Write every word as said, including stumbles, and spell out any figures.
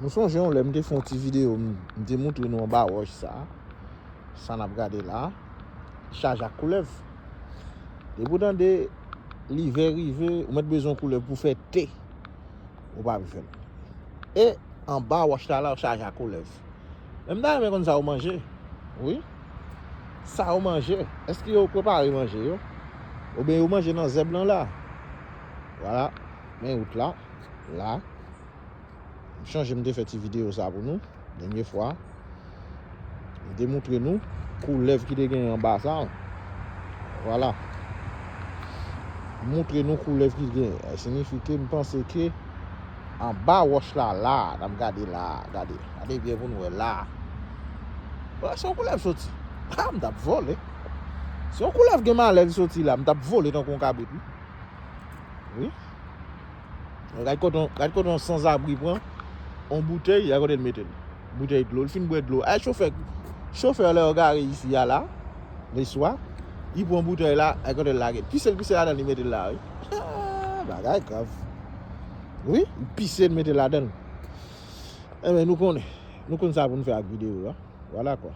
Nou sonje yon lè m te fè yon ti videyo, m, m te montre nou anba wòch sa, sa n ap gade la, chaje ak koulèv. Depi w tande livè rive, ou mèt bezwen koulèv pou fè te, ou pa vin fè l. E anba wòch la, la, w chaje ak koulèv. Men m ta renmen konn sa yo manje. Wi. Sa yo manje. Èske yo prepare manje yo? Oubyen yo manje nan zèb lan la? Vwala. Men wout la. La. M chonje m te fè ti videyo sa pou nou. Dènye fwa. M te montre nou koulèv ki te gen anba sa. Vwala. Montre nou koulèv ki gen. Sa siyifi ke m panse ke anba wòch la, la, n ap gade la, gade. Gade byen pou nou wè la. Wè, se yon koulèv soti. Ha, m t ap vole. Se yon koulèv gen malè li soti la, m t ap vole tankou yon kabrit, wi. Wi. Gad kote yon, gad kote yon sanzabri pran yon boutèy, gad kote l mete l. Boutèy dlo, li fin bwè dlo. Ay, chofè, chofè lè yo gare isi a la, leswa, li pran boutèy la, gad kote l lage l. Pise l, pise ladan l, li mete l la, wi. Bagay grav. Wi, li pise l, mete l ladan l. Enben, nou konnen. Nou konn sa pou n fè ak videyo a. Vwala kwa.